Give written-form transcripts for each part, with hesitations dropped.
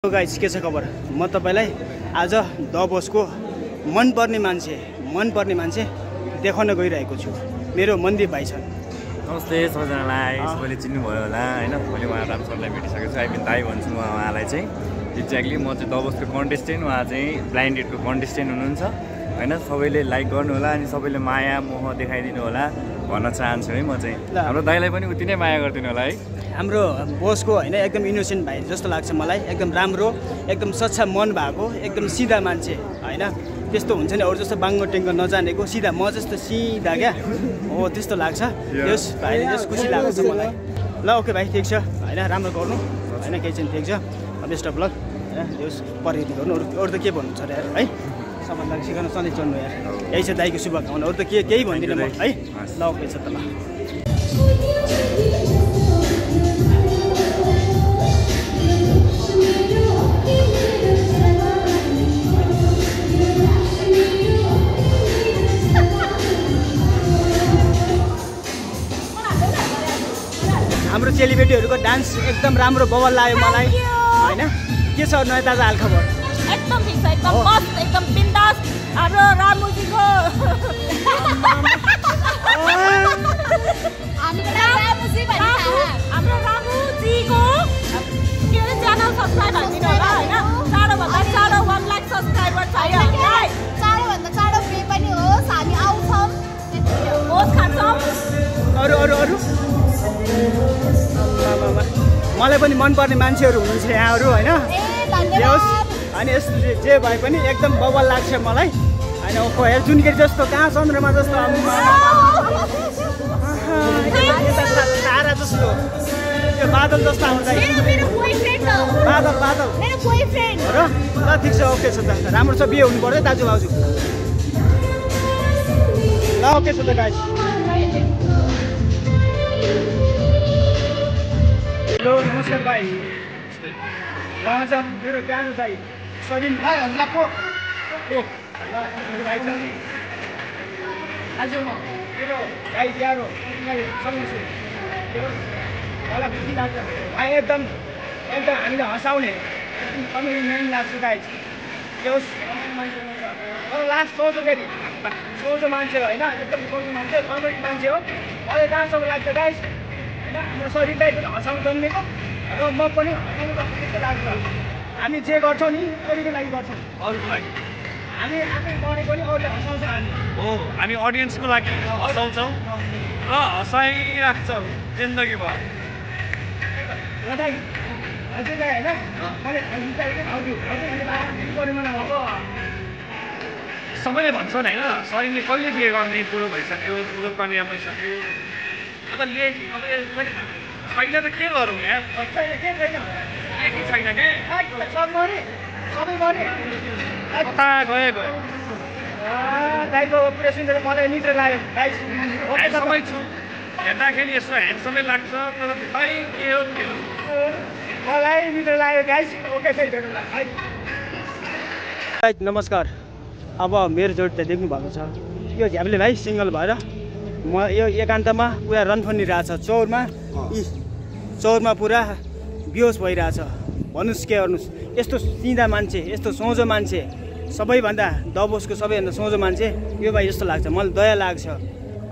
Guys के छ खबर म तपाईलाई आज द बसको मनपर्ने मान्छे देखाउन गइरहेको छु। मेरो मनदीप भाइ छन्। नमस्ते सबैजनालाई, सबैले चिन्नु भयो होला हैन। मैले उहाँ राम सरलाई भेटिसकेको छु। आई मिन दाइ भन्छु उहाँलाई चाहिँ। एक्ज्याक्टली म चाहिँ द बसको कन्टेस्टेन्ट, उहाँ चाहिँ ब्लाइन्डेडको कन्टेस्टेन्ट हुनुहुन्छ हैन। सबैले लाइक गर्नु होला अनि सबैले माया मोह देखाइदिनु होला भन्न चाहन्छु है। म चाहिँ हाम्रो दाइलाई पनि उति नै माया गरिदिनु होला है। हाम्रो बसको हैन एकदम इनोसेन्ट भाइ जस्तो लाग्छ मलाई। एकदम राम्रो, एकदम सच्चा मन भएको, एकदम सिधा मान्छे हैन। त्यस्तो हुन्छ नि अरु जस्तो बाङ्गो टेङ्गो नजानेको, सिधा म जस्तो सिधा क्या हो त्यस्तो लाग्छ। यस भाइ यस खुसी लाग्छ मलाई। ल ओके भाइ ठीक छ हैन, राम्रो गर्नु हैन, केही चाहिँ ठीक छ। बेस्ट अफ लक हैन। यस परिधि गर्नु, अरु त के भन्नु छ र यार है। सबैलाई सिकाउन सधैँ चल्नु यार। यही छ दाइको शुभकामना, अरु त केही भन्दिनँ म है। ल ओके छ त ल। हाम्रो चेलीबेटीहरूको डान्स एकदम राम्रो बवाल लाग्यो मलाई हैन। के छ नयाँ ताजा हालखबर? एकदम ठिक छ, एकदम मस्त, एकदम बिन्दास। हाम्रो रामुजीको हाम्रो रामुजीको के अरे च्यानल सब्स्क्राइब हाल्दिनु होला हैन। चाँडोभन्दा चाँडो 1 लाख सब्स्क्राइबर चाहियो हामीलाई। चाँडोभन्दा चाँडो पे पनि होस्, हामी आउँछौँ, होस् खान्छौँ। अरु मलाई पनि मनपर्ने मान्छेहरू हुनुहुन्छ यहाँहरू हैन। अनि यस्तो जे भए पनि एकदम बवाल लाग्छ मलाई हैन। ओहो हेर जुनकेरी जस्तो कहाँ चन्द्रमा जस्तो तारा जस्तो त्यो बादल जस्तो आउँछ। बादल र ल ठिक छ ओके छ त। राम्रो छ, बिहे हुनु पर्यो दाजु भाउजू। ल ओके छ त गाइस। हेलो नमस्कार भाइ। आज मेरो गानो दाइ सजिन भाइ हजुरको आज म मेरो गाई ज्यारो सँगै मलाई खुसी लाग्छ भाइ। एकदम हामीले हँसाउने कमेडी म्यान लाग्छ गाइस। त्यो लास्ट सोझो मान्छे होइन, एकदम सोझो मान्छे, कमेडी मान्छे हो। अहिले डान्समा लाग्छ गाइस होइन। हाम्रो शरीरलाई पनि हँसाउनु जन्मेको र म पनि हँसाउनु जस्तो लाग्छ। हामी जे गर्छौँ नि अरूको लागि गर्छौँ, हामी आफै गरेको नि अरूले हँसाउँछ हो। हामी अडियन्सको लागि हँसाउँछौँ र हँसाइराख्छौँ जिन्दगीभर। सबैले भन्छन् होइन शरीरले कहिले बिहे गर्ने कुरो भइसक्यो, कुरो पनि भइसक्यो। अब छैन त के गरौँ यहाँ? छैन कता गयो दाइको पुरै सुनेर मलाई निद्रा लाग्यो। समय छु हेर्दाखेरि यसो ह्यान्डसमै लाग्छ तर खै के हो मलाई निद्रा लाग्यो गाइस। ओके नमस्कार। अब मेरो जोडी त देख्नु भएको छ, यो झ्याप्ले भाइ सिङ्गल भएर म यो एकान्तमा पुरा रनफनी रहेछ। चौरमा पुरा बेहोस भइरहेछ। भन्नुहोस् के गर्नुहोस्, यस्तो सिधा मान्छे, यस्तो सोझो मान्छे, सबैभन्दा द बसको सबैभन्दा सोझो मान्छे यो भाइ जस्तो लाग्छ। मलाई दया लाग्छ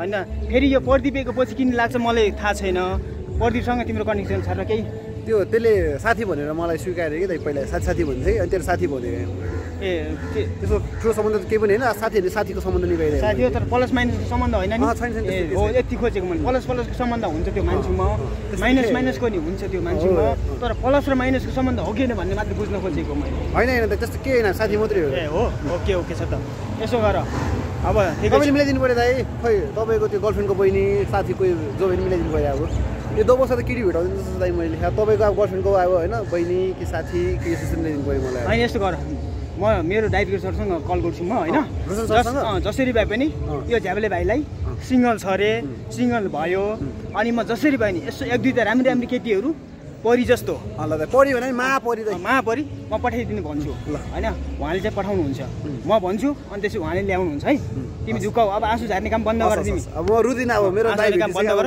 होइन। फेरि यो प्रदीपको पछि किन लाग्छ मलाई थाहा छैन। प्रदीपसँग तिम्रो कनेक्सन छ र केही? त्यसले साथी भनेर मलाई स्वीकार्यो कि दाइ। पहिला साथी भन्थ्यो अनि तेरो साथी भन्यो। ए त्यसो ठुलो सम्बन्ध त केही पनि होइन, साथीहरूले साथीको सम्बन्ध निभाइरहेको साथी हो तर प्लस माइनसको सम्बन्ध होइन नि। छैन हो यति खोजेको मैले। प्लसको सम्बन्ध हुन्छ त्यो मान्छेमा, माइनसको नि हुन्छ त्यो मान्छेमा, तर प्लस र माइनसको सम्बन्ध हो कि होइन भन्ने मात्र बुझ्न खोजेको मैले। होइन त्यस्तो के होइन, साथी मात्रै हो। ए हो ओके छ त। यसो गर अब तपाईँले मिलाइदिनु पऱ्यो दाइ। खै तपाईँको त्यो गर्लफ्रेन्डको बहिनी साथी कोही जो पनि मिलाइदिनु पऱ्यो। अब यो द बस त केटी भेटाउँदैन जस्तो दाइ मैले। तपाईँको अब गर्लफ्रेन्डको अब होइन बहिनी कि साथी कि यस्तो मिलाइदिनु पऱ्यो मलाई। होइन यस्तो गर, म मेरो डाइरेक्टर सरसँग कल गर्छु म होइन। जसरी भए पनि यो झ्याप्ले भाइलाई सिङ्गल छ अरे, सिङ्गल भयो अनि म जसरी भयो नि यसो एक दुईवटा राम्री केटीहरू परी जस्तो ल त परी भने महापरी त महापरी म पठाइदिनु भन्छु ल। होइन उहाँले चाहिँ पठाउनुहुन्छ म भन्छु अनि त्यसपछि उहाँले ल्याउनुहुन्छ है तिमी झुक्काउ अब आँसु झार्ने काम बन्द गर तिमी अब म रुदिन अब मेरो आजले काम बन्द गर,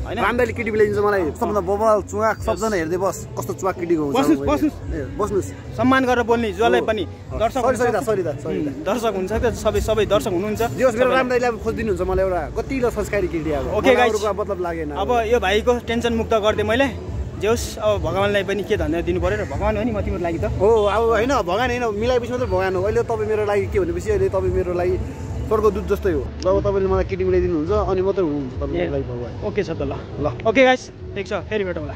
होइन राम्ररी केटी ल्याइदिन्छ मलाई सबभन्दा बबाल चुवाक सबजना हेर्दै बस कस्तो चुवाक केटीको हुन्छ बस्नुस् सम्मान गरेर बोल्ने जसलाई पनि दर्शक सरी दर्शक हुन्छ क्या सबै दर्शक हुनुहुन्छ दियोस् मेरो राम्ररी ल्याब खोजिदिनुहुन्छ मलाई एउटा कतिलो संस्कारी केटी अब ओके गाइस मतलब लागेन अब यो भाइको टेन्सन मुक्त गरिदिएँ मैले जेहोस् अब भगवान्लाई पनि के धन्यवाद दिनु पऱ्यो र भगवान् हो नि म तिम्रो लागि त हो अब होइन भगवान् होइन मिलाएपछि मात्रै भगवान् हो अहिले तपाईँ मेरो लागि के भनेपछि अहिले तपाईँ मेरो लागि स्वर्गदूत जस्तै हो अब तपाईँले मलाई केटी मिलाइदिनुहुन्छ अनि मात्रै हुनुहुन्छ तपाईँको लागि भगवान् ओके छ त ल ओके गाइस ठिक छ फेरि भेटौँला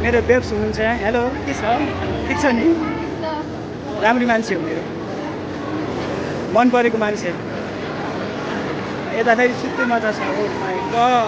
मेरो बेब्स हुनुहुन्छ यहाँ हेलो के छ ठिक छ नि राम्रो मान्छे हो मेरो मन परेको मान्छे यता फेरि सुत्ने मजा छ ओ माइ गॉड